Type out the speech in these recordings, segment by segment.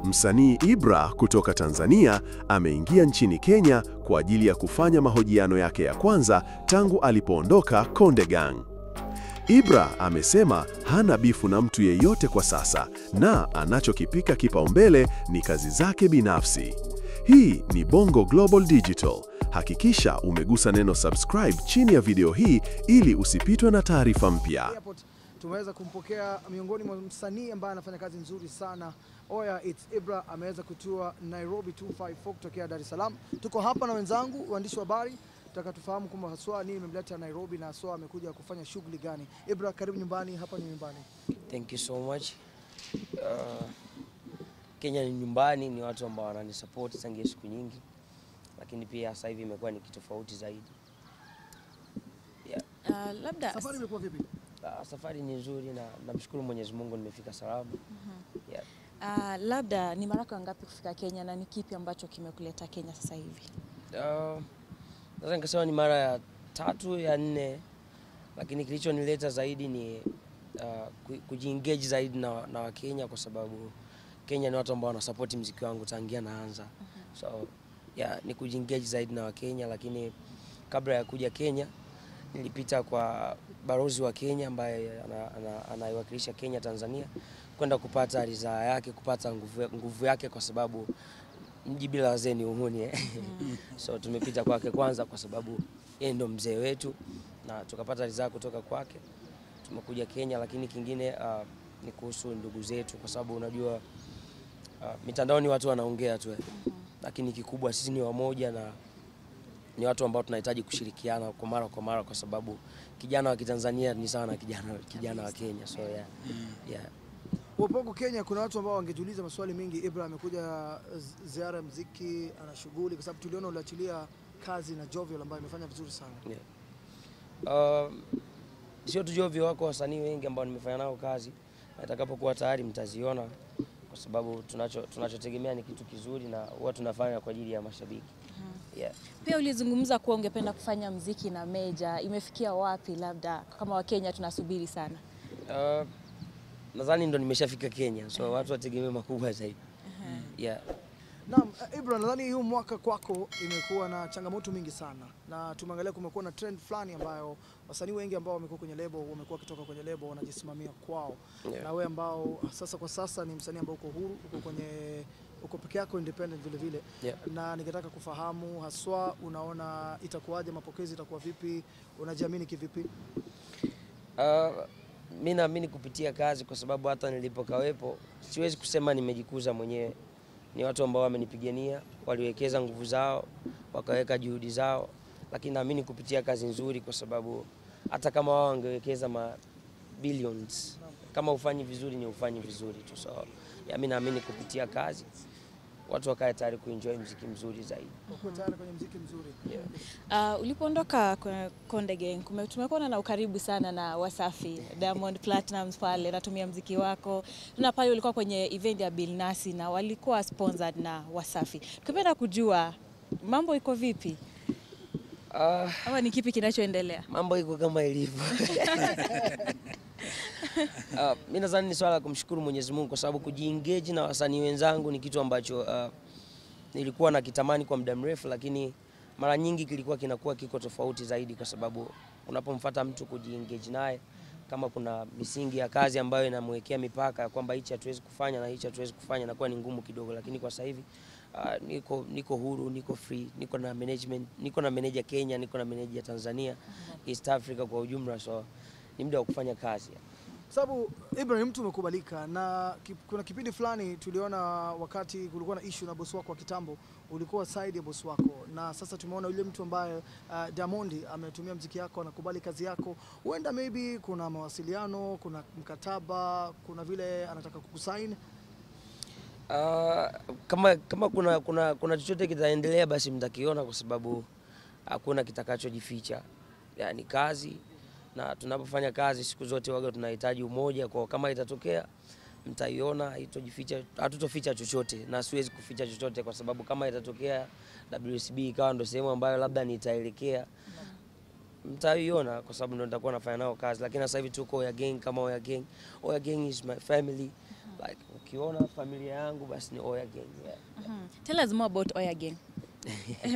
Msanii Ibra kutoka Tanzania ameingia nchini Kenya kwa ajili ya kufanya mahojiano yake ya kwanza tangu alipoondoka Konde Gang. Ibra amesema hana bifu na mtu yeyote kwa sasa na anachokipika kipaumbele ni kazi zake binafsi. Hii ni Bongo Global Digital. Hakikisha umegusa neno subscribe chini ya video hii ili usipitwe na taarifa mpya. Tumeweza kumpokea miongoni mwa msanii ambaye anafanya kazi nzuri sana. Oya, it's Ibra, ameweza kutua Nairobi 254 kutokea Dar es Salaam. Tuko hapa na wenzangu waandishi wa habari, tutaka tufahamu kwamba haswa nini imemleta Nairobi na haswa amekuja kufanya shughuli gani. Ibra, karibu nyumbani, hapa ni nyumbani. Thank you so much. Kenya ni nyumbani, ni watu ambao wananisupport tangia siku nyingi. Lakini pia sasa hivi imekuwa ni kitofauti zaidi. Yeah. Labda safari imekuwa vipi? Safari ni nzuri na namshukuru Mwenyezi Mungu nimefika salama. Yeah. Labda ni mara yako ngapi kufika Kenya na ni kipi ambacho kimekuleta Kenya sasa hivi? Naweza nikasema ni mara ya 3 ya 4, lakini kilichonileta zaidi ni kujiengage zaidi na Wakenya kwa sababu Kenya ni watu ambao wanasupport muziki wangu tangia naanza. So yeah, ni kujiengage zaidi na Wakenya, lakini kabla ya kuja Kenya nilipita kwa balozi wa Kenya ambaye anaiwakilisha Kenya Tanzania kwenda kupata ridhaa yake, kupata nguvu yake kwa sababu mji bila wazee ni uhuni. So tumepita kwake kwanza kwa sababu yeye ndo mzee wetu na tukapata ridhaa kutoka kwake. Tumekuja Kenya, lakini kingine ni kuhusu ndugu zetu kwa sababu unajua mitandaoni watu wanaongea tu. Lakini kikubwa sisi ni wamoja na ni watu ambao tunahitaji kushirikiana kwa mara kwa mara kwa sababu kijana wa Kitanzania ni sawa na kijana wa Kenya. So yeah. Yeah. Upo Kenya kuna watu ambao wangejiuliza maswali mengi. Ibra amekuja ziara muziki, ana shughuli, kwa sababu tuliona uliachilia kazi na Jovial ambayo imefanya vizuri sana. Yeah. Sio tu Jovial, wako wasanii wengi ambao nimefanya nao kazi. Atakapokuwa tayari mtaziona kwa sababu tunachotegemea ni kitu kizuri na huwa tunafanya kwa ajili ya mashabiki. Yeah. Pia ulizungumza kuwa ungependa kufanya muziki na Meja, imefikia wapi? Labda kama wa Kenya tunasubiri sana. Nadhani ndo nimeshafika Kenya, so watu wategemee makubwa zaidi. Yeah. Naam, Ibra, nadhani huu mwaka kwako imekuwa na changamoto mingi sana. Na tumeangalia kumekuwa na trend fulani ambayo wasanii wengi ambao wamekuwa kwenye lebo, wamekuwa kitoka kwenye lebo wanajisimamia kwao. Yeah. Na wewe ambao sasa kwa sasa ni msanii ambao uko huru, uko peke yako independent vile vile. Yeah. Na ningetaka kufahamu haswa unaona itakuwaje, mapokezi itakuwa vipi, unajiamini kivipi? Mimi naamini kupitia kazi kwa sababu hata nilipokawepo siwezi kusema nimejikuza mwenyewe. Ni watu ambao wamenipigania, waliwekeza nguvu zao, wakaweka juhudi zao, lakini naamini kupitia kazi nzuri kwa sababu hata kama wao wangewekeza ma billions, kama ufanyi vizuri ni ufanyi vizuri tu. So mimi naamini kupitia kazi watu wakae tayari kuenjoy muziki mzuri zaidi. Uko tayari kwenye muziki mzuri. Yeah. Ulipoondoka Konde Gang, tumekuwa na ukaribu sana na Wasafi, Diamond Platnumz pale natumia muziki wako. Tuna pale ulikuwa kwenye event ya Bilnasi na walikuwa sponsored na Wasafi. Tukipenda kujua mambo iko vipi? Ama ni kipi kinachoendelea? Mambo iko kama ilivyo. Mimi nadhani ni swala kumshukuru Mwenyezi Mungu kwa sababu kujiengage na wasanii wenzangu ni kitu ambacho nilikuwa nakitamani kwa muda mrefu, lakini mara nyingi kilikuwa kinakuwa kiko tofauti zaidi kwa sababu unapomfuata mtu kujiengage naye kama kuna misingi ya kazi ambayo inamwekea mipaka ya kwamba hichi hatuwezi kufanya na hichi hatuwezi kufanya, inakuwa ni ngumu kidogo. Lakini kwa sasa hivi niko huru, niko free, niko na management, niko na manager Kenya, niko na manager Tanzania, East Africa kwa ujumla, so ni muda wa kufanya kazi. Sababu Ibra ni mtu umekubalika na kuna kipindi fulani tuliona wakati kulikuwa na issue na boss wako wa kitambo, ulikuwa side ya boss wako, na sasa tumeona yule mtu ambaye Diamond ametumia muziki yako, anakubali kazi yako. Huenda maybe kuna mawasiliano, kuna mkataba, kuna vile anataka kukusign. Kama kuna chochote kitaendelea basi mtakiona kwa sababu hakuna kitakachojificha. Yaani kazi, na tunapofanya kazi siku zote waga tunahitaji umoja, kwa kama itatokea mtaiona, haitojificha, hatutoficha chochote na siwezi kuficha chochote kwa sababu kama itatokea WCB ikawa ndo sehemu ambayo labda nitaelekea, mtaiona kwa sababu ndo nitakuwa nafanya nao kazi. Lakini sasa hivi tuko Oya Gang kama Oya Gang. Oya Gang is my family. Like ukiona familia yangu basi ni Oya Gang. Yeah. Tell us more about Oya Gang.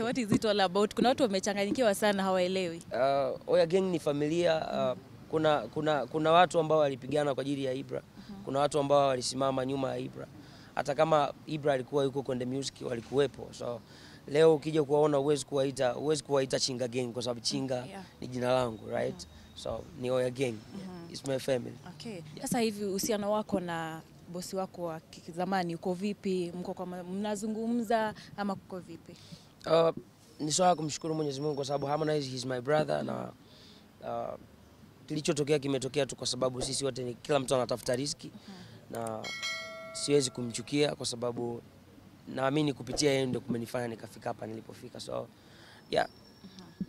What is it all about? Kuna watu wamechanganyikiwa sana hawaelewi. Oya Gang ni familia. Kuna watu ambao walipigana kwa ajili ya Ibra. Kuna watu ambao walisimama nyuma ya Ibra. Hata kama Ibra alikuwa yuko Konde Music walikuwepo. So leo ukija kuwaona huwezi kuwaita Chinga Gang kwa sababu Chinga ni jina langu, right? So ni Oya Gang. It's my family. Okay. Sasa hivi uhusiano wako na bosi wako wa zamani uko vipi? Mko kwa mnazungumza ama kuko vipi? Ni swala kumshukuru Mwenyezi Mungu kwa sababu Harmonize he's my brother na kilichotokea kimetokea tu kwa sababu sisi wote ni kila mtu anatafuta riziki na siwezi kumchukia kwa sababu naamini kupitia yeye ndio kumenifanya nikafika hapa nilipofika. So yeah.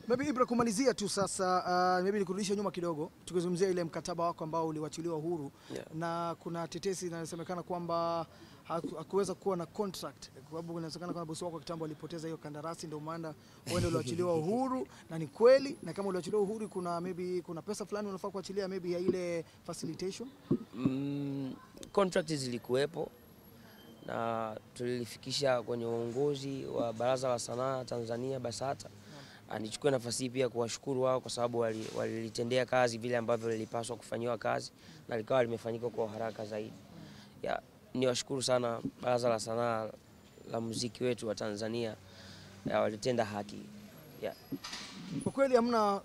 Maybe Ibra, kumalizia tu sasa, maybe nikurudishe nyuma kidogo tukizungumzia ile mkataba wako ambao uliwachiliwa huru. Na kuna tetesi inayosemekana kwamba hakuweza kuwa na contract kwa sababu inasemekana kwamba bosi wako kitambo alipoteza hiyo kandarasi, ndio maana wewe ndio uliachiliwa uhuru. Na ni kweli? Na kama uliachiliwa uhuru, kuna maybe kuna pesa fulani unafaa kuachilia maybe ya ile facilitation? Contract zilikuwepo na tulilifikisha kwenye uongozi wa Baraza la Sanaa Tanzania BASATA. Nichukue nafasi hii pia kuwashukuru wao kwa sababu walilitendea kazi vile ambavyo lilipaswa kufanyiwa kazi na likawa limefanyika kwa haraka zaidi. Niwashukuru sana Baraza la Sanaa la muziki wetu wa Tanzania, walitenda haki. Kwa kweli hamna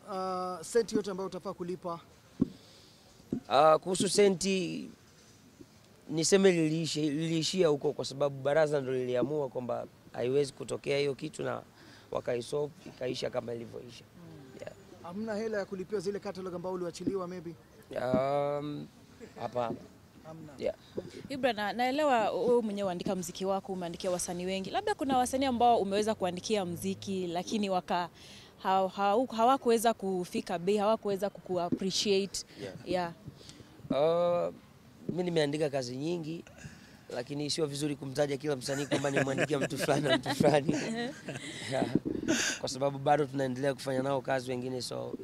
senti yote ambayo utafaa kulipa? Kuhusu senti niseme liliishia huko kwa sababu baraza ndio liliamua kwamba haiwezi kutokea hiyo kitu na wakaisolve ikaisha kama ilivyoisha. Hamna hela ya kulipia zile catalog ambao uliachiliwa maybe? Hapana. Hamna. Ibra, naelewa wewe mwenyewe uandika muziki wako, umeandikia wasanii wengi. Labda kuna wasanii ambao umeweza kuandikia muziki lakini hawakuweza kufika bei, hawakuweza kuku appreciate. Mimi nimeandika kazi nyingi lakini sio vizuri kumtaja kila msanii kwamba nimwandikia mtu fulani na mtu fulani. Kwa sababu bado tunaendelea kufanya nao kazi wengine, so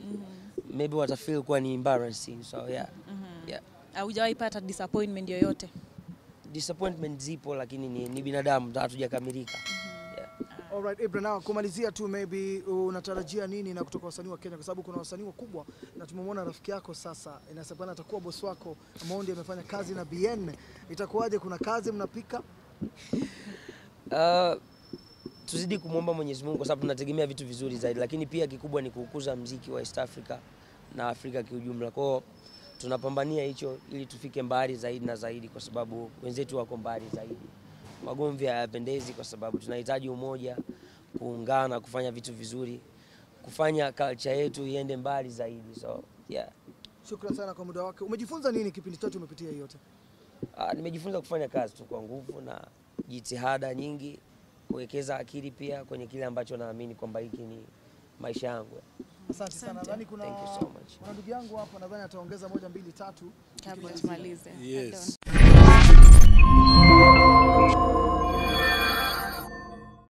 maybe watafeel kuwa ni embarrassing. So yeah. Hujawahi pata disappointment yoyote? Disappointment zipo lakini ni binadamu, hatujakamilika. Alright, Ibra, now kumalizia tu maybe unatarajia nini na kutoka wasanii wa Kenya, kwa sababu kuna wasanii wakubwa na tumemwona rafiki yako sasa inasemekana atakuwa boss wako Mondi amefanya kazi na BN, itakuwaje? Kuna kazi mnapika? Tuzidi kumuomba Mwenyezi Mungu kwa sababu tunategemea vitu vizuri zaidi, lakini pia kikubwa ni kukuza muziki wa East Africa na Afrika kiujumla. Kwa hiyo tunapambania hicho ili tufike mbali zaidi na zaidi kwa sababu wenzetu wako mbali zaidi. Magomvi hayapendezi kwa sababu tunahitaji umoja, kuungana, kufanya vitu vizuri, kufanya culture yetu iende mbali zaidi. So yeah. Shukrani sana kwa muda wako. Umejifunza nini kipindi chote umepitia yote? Nimejifunza kufanya kazi tu kwa nguvu na jitihada nyingi, kuwekeza akili pia kwenye kile ambacho naamini kwamba hiki ni maisha yangu. Asante sana. Nadhani kuna Thank you so much. Kuna ndugu yangu hapa nadhani ataongeza 1 2 3 kabla tumalize. Yes.